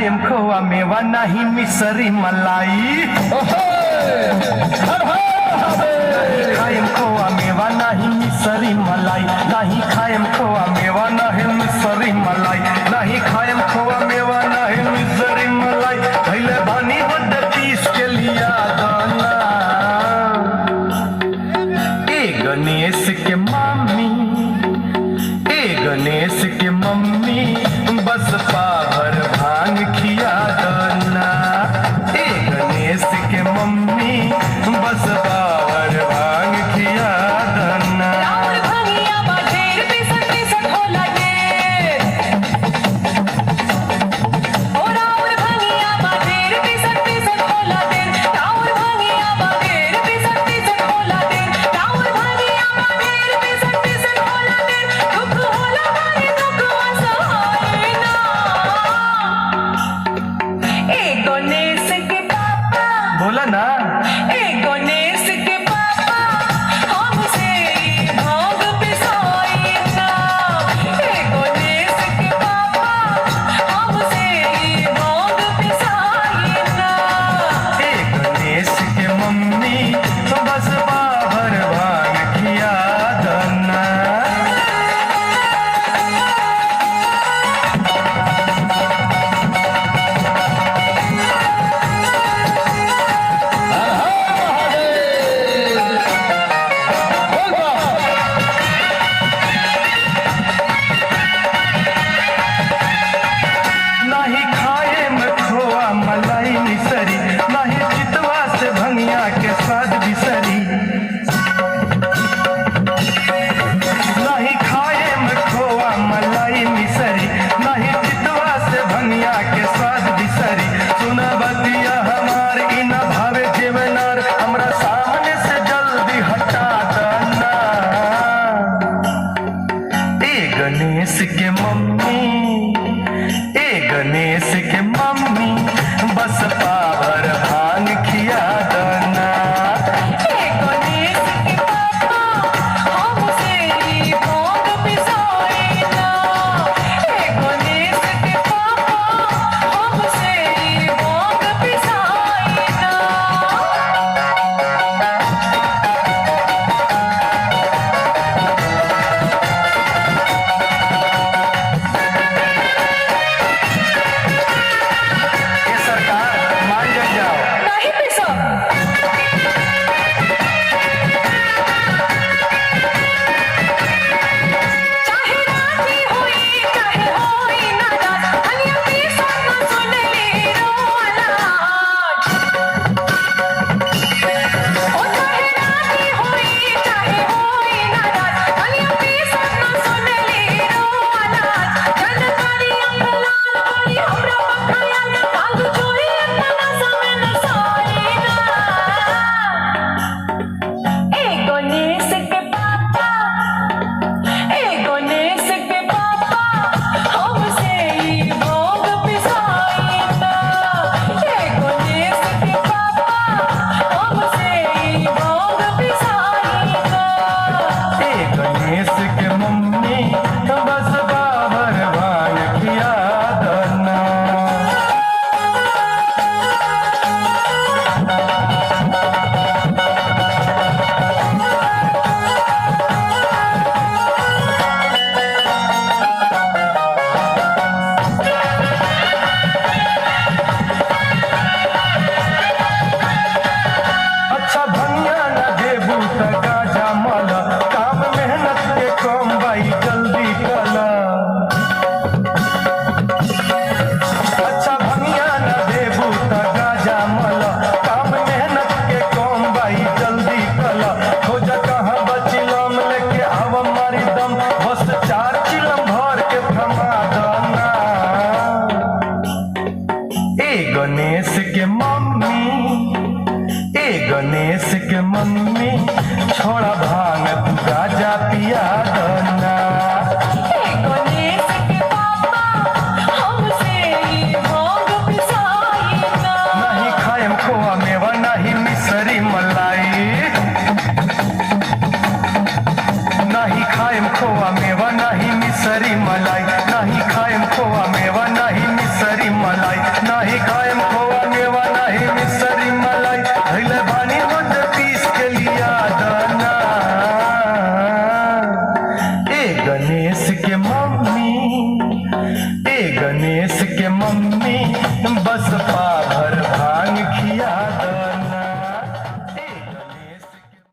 खाएम खोआ मेवा नाही मिसरी मलाई। हर हर नाही महादेव। खाएम खोआ मेवा नाही मिसरी मलाई, नाही खाएम खोआ मेवा नाही मिसरी मलाई, नाही खाएम खोआ मेवा नाही मिसरी मलाई। धैले बानी बद पीस के लिया दाना। ए गणेश के मामी, ए गणेश के मम्मी, बस पाभर भांग खिया दना। ए गणेश के मम्मी, बस पाभर भांग खिया दना। राउर भंगिया बा ढेर, पिसत पिसत होला ढेर। ओ राउर भंगिया बा ढेर, पिसत पिसत होला ढेर। राउर भंगिया बा ढेर, पिसत पिसत होला ढेर। राउर भंगिया बा ढेर, पिसत पिसत होला ढेर। दुख होला भारी, दुख असहाय ना। ए गणेश के पापा, बोला ना। ए गणेश के पापा, हमसे ई भांग पिसाई ना। ए गणेश के पापा, हमसे ई भांग पिसाई ना। ए गणेश के मम्मी, बस पाभर भांग खिया दना। हर हर महादेव। बोल बम। नाही खाए में खोआ मलाई मिसरी, नाही चितवा से भंगिया के स्वाद बिसरी। नाही खाए में खोआ मलाई मिसरी, नाही चितवा से भंगिया के स्वाद बिसरी। सुन बतिया हमार, इन भावे जेवनार, हमरा सामने से जल्दी हटा दना। ए गणेश के मम्मी, ए गणेश के मम्मी, बस पावर भांग खिया दना। ए गणेश के पापा, हमसे ई भांग पिसाई ना। ए गणेश के पापा, हमसे ई भांग पिसाई ना। ए सरकार, ए गणेश के मम्मी बस